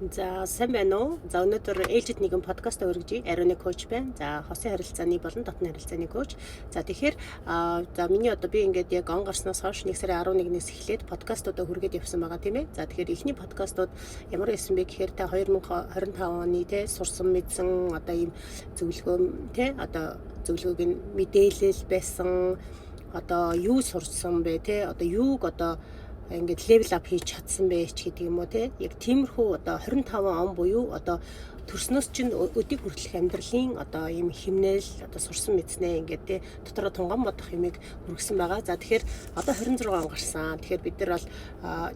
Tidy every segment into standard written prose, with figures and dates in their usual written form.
За, сайн байна уу? За, өнөөдөр ээлжид нэгэн подкаст өргөжий. Ариуны коуч байна. За, хосын харилцааны болон дотны харилцааны коуч. За, тэгэхээр за миний одоо би ингээд яг он гарснаас хойш 1 сарын 11-ээс эхлээд подкастуудаа хүргээд явсан байгаа, тийм ээ. За, тэгэхээр эхний подкастууд ямар байсан бэ гэхээр та 2025 оны те сурсан мэдсэн одоо ийм зөвлөгөө те, одоо зөвлөгөөг нь мэдээлэл байсан, одоо юу сурсан бэ те, одоо юуг одоо ингээд level up хийж чадсан бэ ч гэдэг юм уу те. Яг тиймэрхүү одоо 25 он буюу одоо төрснөөс чинь өдийг хүртэлх амьдралын одоо ийм химнэл, одоо сурсан мэдснээ ингээд те дотороо тунган бодох юмыг хүргэсэн байгаа. За, тэгэхээр одоо 26 он гарсан. Тэгэхээр бид нар бол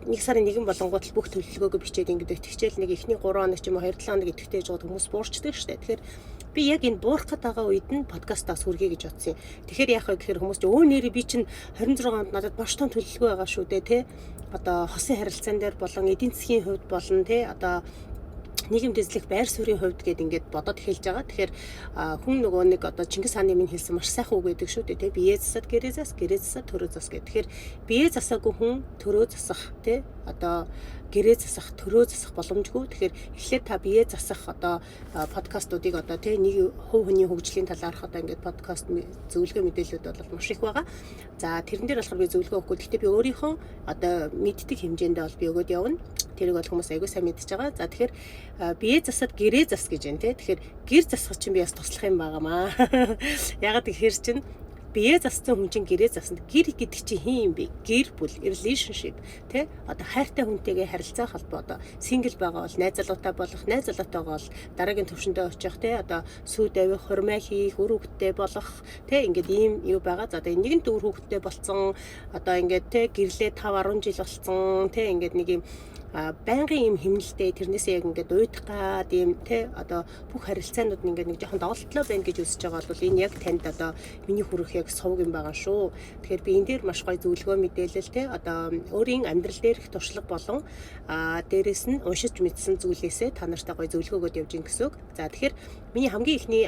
1 сарын 1 болонгууд л бүх төлөвлөгөөгөө бичээд ингээд итгэжээл нэг эхний 3 хоног ч юм уу 2 7 хоног идэвхтэй жоод хүмүүс буурчдаг штэ. Тэгэхээр би яг энэ буурах гээд байгаа үед нь подкастаас хүргэе гэж бодсон юм. Тэгэхээр яах вэ гэхээр хүмүүс чи өө нэрээ би чинь 26 онд надад маш том төлөвлөгөө байгаа шүү дээ те. Одоо хосын харилцаан дээр болон эдийн засгийн хувьд болон те, одоо нийгэмд эзлэх байр суурийн хувьд гээд ингээд бодоод эхэлж байгаа. Тэгэхээр хүн нөгөө нэг одоо Чингис хааны минь хэлсэн маш сайхан үг гэдэг шүү дээ, те. Бие засаад гэрээ зас, гэрээ засаад төрөө зас гэх. Тэгэхээр бие засаагүй хүн төрөө засах те, одоо гэрээ засах, төрөө засах боломжгүй. Тэгэхээр эхлээд та бие засах одоо подкастуудыг одоо тий нэг хувь хүний хөгжлийн талаарх одоо ингээд подкаст зөвлөгөө мэдээллүүд бол маш их байгаа. За, тэрэн дээр болохоор би зөвлөгөө өгөхгүй. Гэхдээ би өөрийнхөө одоо мэддэг хэмжээндээ бол би өгөөд явна. Тэрийг бол хүмүүс аягүй сайн мэдж байгаа. За, тэгэхээр бие засаад гэрээ зас гэж байна тий. Тэгэхээр гэр засах чинь би бас туслах юм байгаамаа. Ягаад гэхээр чинь бие зассан хүн чинь гэрээ засна. Гэр гэдэг чинь хэн юм бэ? Гэр бүл, relationship тий? Одоо хайртай хүнтэйгээ харилцаа холбоо, одоо single байгаа бол найз залуутай болох, найз залуутайгаа бол дараагийн төвшөндөө очих тий? Одоо сүйд авих, хурмаа хийх, үр хөвгттэй болох тий? Ингээд ийм юу байгаа. За, одоо нэгэн үр хөвгттэй болцсон, одоо ингээд тий гэрлээ 5 10 жил болцсон тий? Ингээд нэг юм байнгын юм хэмнэлтэй, тэрнээсээ яг ингээд уйдах гад юм те, одоо бүх харилцаанууд нь ингээд нэг жоохон доголдлоо байна гэж үзэж байгаа бол энэ яг танд одоо миний хүрэх яг сувг юм байгаа шүү. Тэгэхээр би энэ дээр маш гоё зөвлөгөө мэдээлэл те, одоо өөрийн амьдрал дээрх туршлага болон дээрэс нь уншиж мэдсэн зүйлээсээ та нартай гоё зөвлөгөө өгөөд явж гин гэсэн үг. За, тэгэхээр миний хамгийн эхний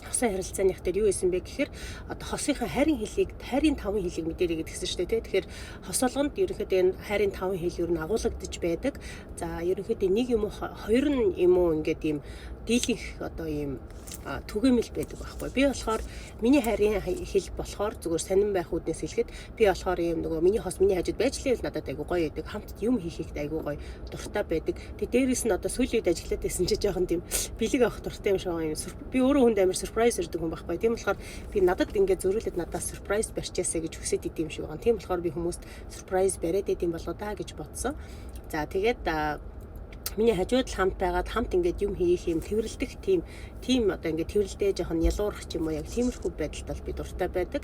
хосын харилцааных дээр юу исэн бэ гэхээр одоо хосынхаа хайрын хэлийг, хайрын таван хэлийг мэдэрэй гэдгсэн шүү дээ, тий. Тэгэхээр хос болгонд ерөнхийдөө энэ хайрын таван хэл ер нь агуулгадж байдаг. За, ерөнхийдөө нэг юм уу хоёр нь юм уу ингээд ийм дийлэнх одоо ийм түгээмэл байдаг байхгүй. Би болохоор миний хайрын хэл болохоор зүгээр сонин байх үүднээс хэлэхэд би болохоор ийм нөгөө миний хос миний хажууд байж л надад айгу гоё байдаг. Хамт юм хийхэд айгу гоё дуртай байдаг. Тэг дээрэс нь одоо сүүлийн үед ажиллаад байсан чи жоохон тийм бэлэг авах дуртай юм шиг байгаа юм. Би өөрөө хүнд амар surprise ирдэг хүн байхгүй. Тийм болохоор би надад ингээд зөрүүлээд надаас surprise барьчаасаа гэж хүсэж идэм юм шиг байгаа. Тийм болохоор би хүмүүст surprise бариад идэм болоо да гэж бодсон. За, тэгээд миний хажууд л хамт байгаад хамт ингээд юм хийх юм тэрвэрлдэх тийм одоо ингээд тэрвэрлдээ жоохон ялуурах ч юм уу, яг тиймэрхүү байдалд бол би дуртай байдаг.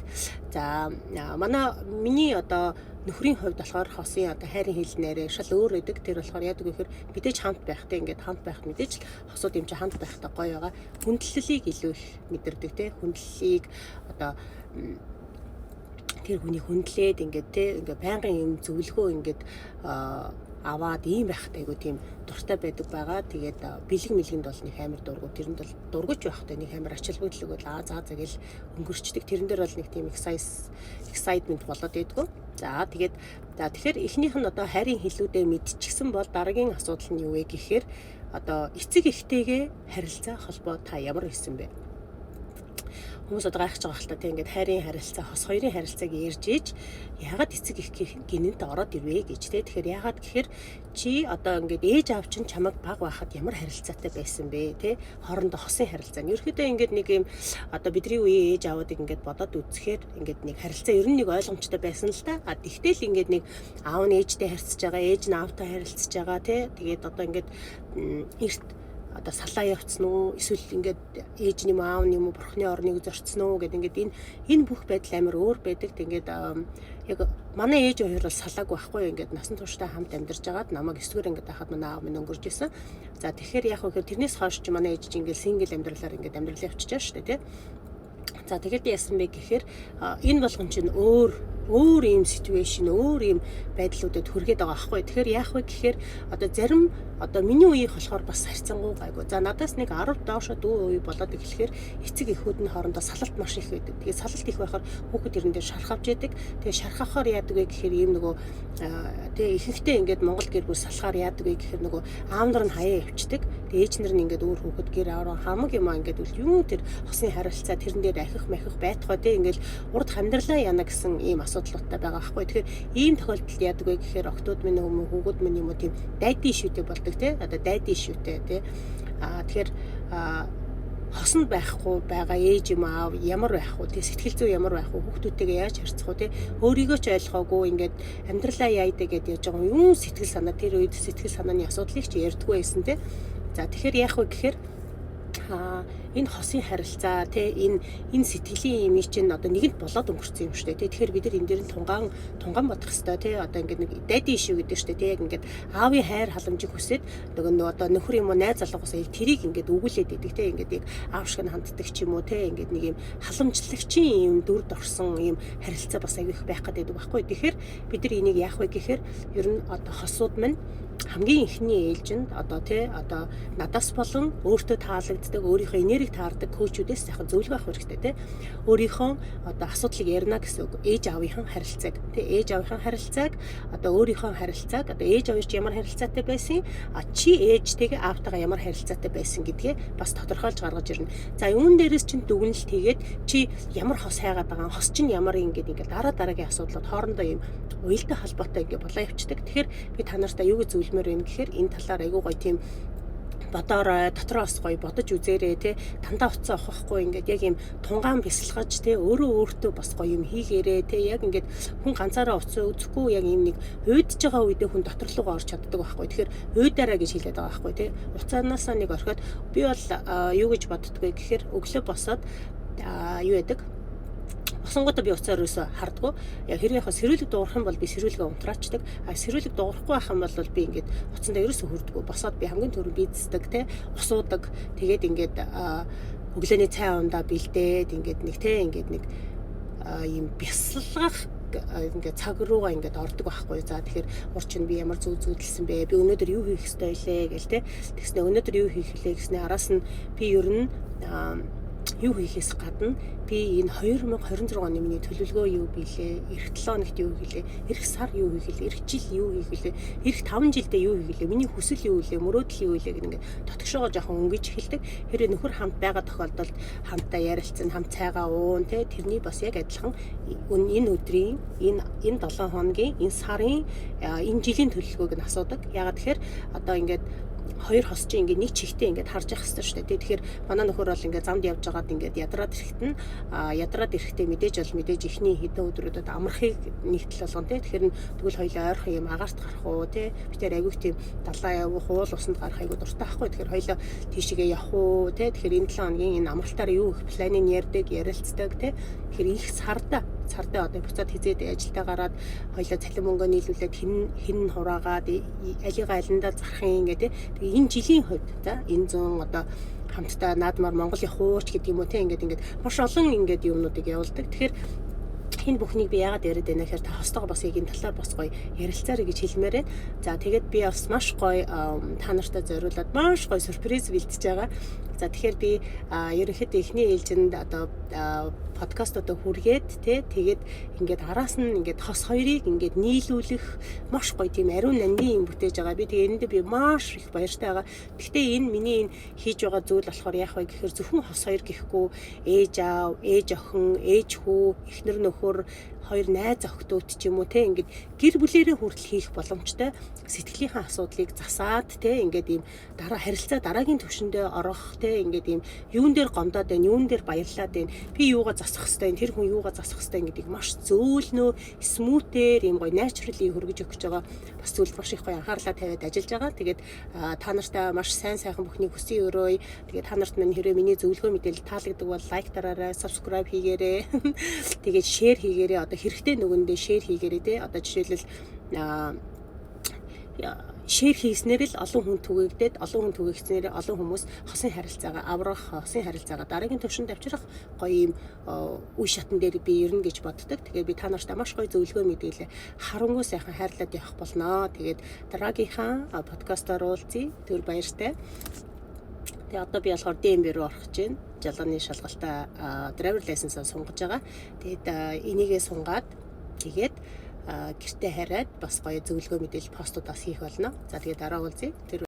За, манай миний одоо нөхрийн хувьд болохоор хосын одоо хайрын хэл нэрээ шал өөр байдаг. Тэр болохоор яадаг вэ гэхээр мэдээж хамт байхтай, ингээд хамт байх, мэдээж л хосууд юм чи хамт байхтай гоё байгаа. Хүндлэлийг илүү их мэдэрдэг те. Хүндлэлийг одоо тэр хүний хүндлээд ингээд те, ингээд байнгын юм зөвлөгөө ингээд аваад ийм байхад айгу тийм дуртай байдаг байгаа. Тэгээд бэлэг мэлгэнд бол нэг амар дургу. Тэрэнд бол дургуч байхтай нэг амар ач холбогдол өгöd аа за за гэл өнгөрчдөг. Тэрэн дээр бол нэг тийм excitement болоод байдгүй. За, тэгээд за тэгэхээр эхнийх нь одоо хайрын хэлүүдээ мэдчихсэн бол дараагийн асуудал нь юу вэ гэхээр одоо эцэг эхтэйгээ харилцаа холбоо та ямар байсан бэ? Хүмүүс одоо гайхаж байгаа хэл та, тийм, ингээд хайрын харилцаа, хос хоёрын харилцааг ярьж иж яагаад эцэг их гинэнт ороод ирвэ гэж те. Тэгэхээр яагаад гэхээр чи одоо ингээд ээж аав чинь чамайг баг байхад ямар харилцаатай байсан бэ те, хоорондоо хосын харилцаа нь ерөөхдөө ингээд нэг юм одоо бидний үеийн ээж аавуудыг ингээд бодоод үзэхээр ингээд нэг харилцаа ер нь нэг ойлгомжтой байсан л та. А тэгтэл ингээд нэг аав нь ээжтэй харьцаж байгаа, ээж нь аавтай харилцаж байгаа те. Тэгээд одоо ингээд эрт одоо салаа явцсан уу, эсвэл ингээд ээж нь юм, аав нь юм уу бурхны орныг зорцсон уу гэдэг ингээд энэ бүх байдал амар өөр байдаг. Тэгээд яг манай ээж хоёр бол салаагүй байхгүй, ингээд насан туршдаа хамт амьдарч байгаад намайг 9 дугаар ингээд байхад манай аав минь өнгөрч исэн. За, тэгэхээр яг вэхээр тэрнээс хойш чи манай ээж чинь ингээд single амьдралаар ингээд амьдрал явчихж байгаа шүү дээ, тий. За, тэгээд яасан бэ гэхээр энэ болгон чинь өөр өөр ийм situation, өөр ийм байдлуудад хүргээд байгаа байхгүй. Тэгэхээр яах вэ гэхээр одоо зарим одоо миний үеийнх болохоор бас харьцангуй гайгүй. За, надаас нэг 10 доошо дүү үе болоод эхлэхээр эцэг эхүүд нь хоорондоо салалт маш их байдаг. Тэгээ салалт их байхаар хүүхэд тэрэн дээр шархавж яадаг. Тэгээ шархавхаар яадаг вэ гэхээр ийм нөгөө тэгээ ихэнхдээ ингээд Монгол гэр бүл салахаар яадаг вэ гэхээр нөгөө аав нар нь хаяа явчихдаг. Тэгээ ээж нар нь ингээд өөр хүүхэд, гэр орон, хамаг юм аа ингээд үл юу, тэр хосын харилцаа тэрэн дээр ахих махих байтугай те, ингээд урд амьдралаа яана гэсэн ийм асуудлуудтай байгаа байхгүй. Тэгэхээр ийм тохиолдолд яадаг вэ гэхээр охидууд минь юм уу, хүүгүүд минь юм уу, тийм daddy issue тэй болдог те. Одоо daddy issue тэй те. Тэгэхээр хосонд байхгүй байгаа ээж юм аав ямар байх вэ? Тэг сэтгэл зүй ямар байх вэ? Хүүхдүүдтэйгээ яаж харьцах вэ? Тэ өөрийгөө ч ойлгоогүй, ингээд амьдралаа яая гэдээ яаж байгаа юм, сэтгэл санаа, тэр үед сэтгэл санааны асуудлыг ч ярьдаггүй байсан те. За, тэгэхээр яах вэ гэхээр энэ хосын харилцаа те, энэ сэтгэлийн юм чинь одоо нэгэнт болоод өнгөрцөн юм шүү дээ те. Тэгэхээр бид нар энэ дээр нь тунгаан тунгаан бодох хэрэгтэй те. Одоо ингээд нэг daddy issue гэдэг шүү дээ те. Яг ингээд аавын хайр халамжийг хүсээд нөгөө одоо нөхөр юм уу, найз залуугаас яг тэрийг ингээд өгүүлээд идэг те. Ингээд яг аав шиг нь ханддаг ч юм уу те. Ингээд нэг юм халамжлагчийн юм дүрд орсон юм харилцаа бас аягүй их байх гэдэг байхгүй. Тэгэхээр бид нар энийг яах вэ гэхээр ер нь одоо хосууд минь хамгийн эхний ээлжинд одоо тий, одоо надаас болон өөртөө таалагддаг, өөрийнхөө энерги таардаг coach үүдээс сайхан зөвлөгөө авах хэрэгтэй тий. Өөрийнхөө одоо асуудлыг ярина гэсэн үг. Ээж аавынхан харилцааг тий, ээж аавынхан харилцааг, одоо өөрийнхөө харилцааг, одоо ээж аав чи ямар харилцаатай байсан, а чи ээжтэйгээ, аавтайгаа ямар харилцаатай байсан гэдгээ бас тодорхойлж гаргаж ирнэ. За, юун дээрээс чинь дүгнэлт хийгээд, чи ямар хос хайгаад байгаа, хос чинь ямар, ингээд ингээд дараа дараагийн асуудлууд хоорондоо юм уялдаа холбоотой ингээд болоо явцдаг. Тэгэхээр би та нартай юу гэж зөвлөмөр байна гэхээр энэ талаар айгүй гоё тийм бодоорой, дотроос гоё бодож үзээрэй те. Дандаа утсаа авахгүй, ингээд яг юм тунгаан бясалгаж те, өөрөө өөртөө бас гоё юм хийгээрэй те. Яг ингээд хүн ганцаараа утсаа үзэхгүй, яг юм нэг уйдж байгаа үедээ хүн дотор руугаа орж чаддаг байхгүй. Тэгэхээр уйдаараа гэж хэлээд байгаа байхгүй те. Уцаанаасаа нэг орхиод, би бол юу гэж боддог вэ гэхээр өглөө босоод юу яадаг, босонгуудаа би уцаар ерөөсө хардгуу. Яг хэрэг яг сэрүүлэг дуугарах юм бол би сэрүүлгээ унтраачдаг. А сэрүүлэг дуугарахгүй байх юм бол би ингээд утсандаа ерөөсө хүрдэггүй. Босоод би хамгийн түрүүнд бийцдэг те, ус уудаг. Тэгээд ингээд өглөөний цай ундаа бэлдээд, ингээд нэг те, ингээд нэг ийм бясалгах ингээд цаг руугаа ингээд ордог байхгүй. За, тэгэхээр ур чинь би ямар зүг зүйдэлсэн бэ? Би өнөөдөр юу хийх ёстой вэ гэл те. Тэгснэ өнөөдөр юу хийх лээ гэснэ араас нь би ер нь юу хийхээс гадна би энэ 2026 оны миний төлөвлөгөө юу билээ? Ирэх 7 хоногт юу хийлээ? Ирэх сар юу хийх лээ? Ирэх жил юу хийх лээ? Ирэх 5 жилдээ юу хийх лээ? Миний хүсэл юу лээ? Мөрөөдөл юу лээ гэх ингээд дотгошоогоо жоохон өнгөж эхэлдэг. Хэрэг нөхөр хамт байгаа тохиолдолд хамтаа ярилцсан, хамт цайгаа уун те, тэрний бас яг адилхан энэ өдрийн, энэ 7 хоногийн, энэ сарын, энэ жилийн төлөвлөгөөг нь асуудаг. Ягаад тэгэхээр одоо ингээд хоёр хос чинь ингээд нэг чигтээ ингээд харж явах хэрэгтэй шүү дээ. Тэгэхээр манай нөхөр бол ингээд замд явж байгаад ингээд ядраад ирэхэд нь, ядраад ирэхдээ мэдээж бол мэдээж эхний хэдэн өдрүүдэд амрахыг нэгтэл болгоно те. Тэгэхээр тэгвэл хоёлаа ойрхон юм агаарт гарах уу те. Би тэр айгүйх тийм далаа явах, уул усанд гарах айгуу дуртай байхгүй. Тэгэхээр хоёлаа тийшээгээ явах уу те. Тэгэхээр энэ 7 хоногийн энэ амралтаараа юу их планыг ярьдаг, ярилцдаг те. Тэгэхээр их сарда сардаа одоо буцаад хизээд ажилдаа гараад хоёлаа цалин мөнгөө нийлүүлээд хэн хэн хураагаад алига алиндаа зарах юм гэдэг. Тэгээ энэ жилийн хувьд, за, энэ зүүн одоо хамтдаа наадмаар Монгол явах уу ч гэдэг юм уу те, ингээд маш олон ингээд юмнуудыг явуулдаг. Тэгэхээр энэ бүхнийг би яагаад яриад байна гэхээр та хостойгоо бас яг энэ талаар бас гоё ярилцаарай гэж хэлмээр байна. За, тэгээд би бас маш гоё та нартай зориулаад маш гоё сюрприз бэлтэж байгаа. За, тэгэхээр би ерөнхийдөө эхний ээлжинд одоо подкастуудаа хүргээд те, тэгээд ингээд араас нь ингээд хос хоёрыг ингээд нийлүүлэх маш гоё тийм ариун нандин юм бүтээж байгаа. Би тэгээ энэндээ би маш их баяртай байгаа. Гэхдээ энэ миний энэ хийж байгаа зүйл болохоор яах вэ гэхээр зөвхөн хос хоёр гэхгүй, ээж аав, ээж охин, ээж хүү, эхнэр нөхөр, хоёр найз охидууд ч юм уу те, ингээд гэр бүлэрээ хүртэл хийх боломжтой сэтгэлийнхээ асуудлыг засаад те, ингээд ийм дараа харилцаа дараагийн түвшиндээ орох те, ингээд ийм юун дээр гомдоод байна, юун дээр баярлаад байна, би юугаа засах хэвтэй, тэр хүн юугаа засах хэвтэй гэдгийг маш зөөлнөө, smooth ээр ийм гоё naturally хөргөж өгч байгаа бас зүйлд маш их гоё анхаарлаа тавиад ажиллаж байгаа. Тэгээд та нартай маш сайн сайхан бүхнийг хүсэн өрөөе. Тэгээд та нарт минь хэрвээ миний зөвлөгөө мэдээлэл таалагддаг бол like дараарай, subscribe хийгээрэй. Тэгээд share хийгээрэй. Одоо хэрэгтэй нөгөөндөө share хийгээрэй те. Одоо жишээлбэл Share хийснээр л олон хүн түгээгдээд, олон хүн түгээгдсэнээр олон хүмүүс хосын харилцаагаа аврах, хосын харилцаагаа дараагийн түвшинд авчрах гоё юм үе шатан дээр би ирнэ гэж боддог. Тэгээд би та нартай маш гоё зөвлөгөө, мэдээлэл харангүй сайхан хайрлаад явах болноо. Тэгээд дараагийнхаа подкастаар уулзъя. Түр баяртай. Тэгээ одоо би болохоор DMV рүү орох гэж байна. Жалганы шалгалтаа, driver license-аа сунгаж байгаа. Тэгээд энийгээ сунгаад, тэгээд гэртээ хараад бас гоё зөвлөгөө, мэдээлэл постуудаас хийх болно. За, тэгээд дараа уулзъя. Тэр